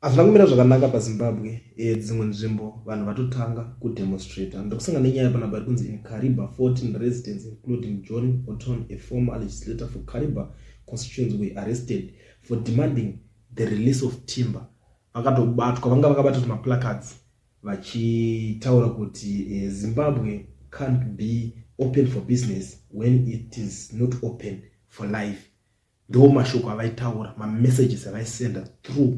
Hazvina kumira zvakanaka paZimbabwe, dzimwe nzvimbo vanhu vatotanga kudemonstrator. Ndokusangana nenyaya panapa iri kunzi in Kariba 14 residents including John Oton, a former legislator for Kariba constituency, were arrested for demanding the release of timber. Vakatobatwa, vanga vakabata tumaplacards vachitaura kuti Zimbabwe can't be open for business when it is not open for life. Ndo mashoko avaitaura, mamessages avaisenda through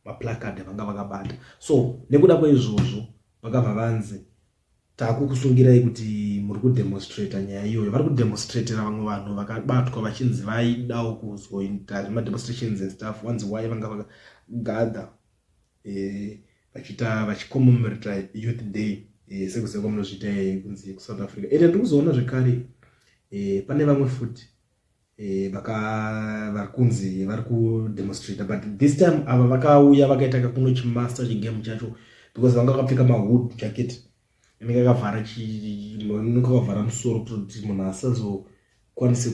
maplacard avanga vakabata. So nekuda kweizvozvo vakabva vanzi taakukusungirai kuti muri kudemonstrata nyaya iyoyo. Vari kudemonstratera vamwe vanhu vakabatwa vachinzi vaidawo kuzoita zvemademonstrations and stuff. Wanzi why vanga vakagather vachiita vachicommemorata Youth Day, sekuziva kwamunozviita kunzi kuSouth Africa. Ende ndiri kuzoona zvekare pane vamwe futi vari kunzi vari kudemonstrata, but this time ava vakauya vakaita kakunochimaster chigame chacho, because vanga vakapfeka mahood jacket inenge akavhara, akavhara musoro kutoti munhu asazokwanise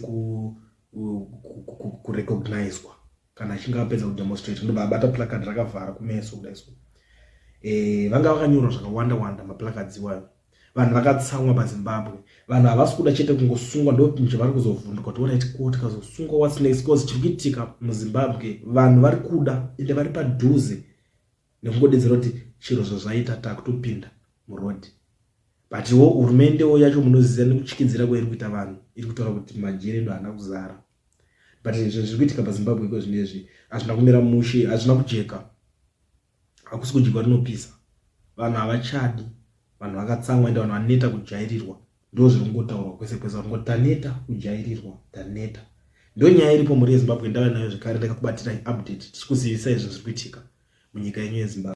kurecognizwa kana achinge apedza kudemonstrate. Ndobva abata placard rakavhara kumeso kudai. So vanga vakanyorwa zvakawanda wanda maplacards iwayo. Vanhu vakatsamwa paZimbabwe. Vanhu havasi kuda chete kungosungwa, ndo nje vari kuzovhunduka kuti alright, ko tikazosungwa, what's next? Cause chiri kuitika muZimbabwe, vanhu vari kuda ende vari padhuze nekungodedzera kuti chiro zvazvaita takutopinda murodhi. But wo hurumendewo yacho munoziva nekutyikidzira kwairi kuita vanhu, iri kutaura kuti majeri edu haana kuzara. But zvinhu zviri kuitika paZimbabwe iko zvinezvi hazvina kumira mushe, hazvina kujeka, hakusi kudyiwa rinopisa. Vanhu havachadi, vanhu vakatsamwa, ende vanhu vaneta kujairirwa. Ndo zviri kungotaurwa kwese kwese, vari kungoti taneta kujairirwa, taneta. Ndo nyaya iripo, mhuri yeZimbabwe. Ndava nayo zvekare, ndakakubatirai update tichikuzivisai zvinhu zviri kuitika munyika yenyu yeZimbabwe.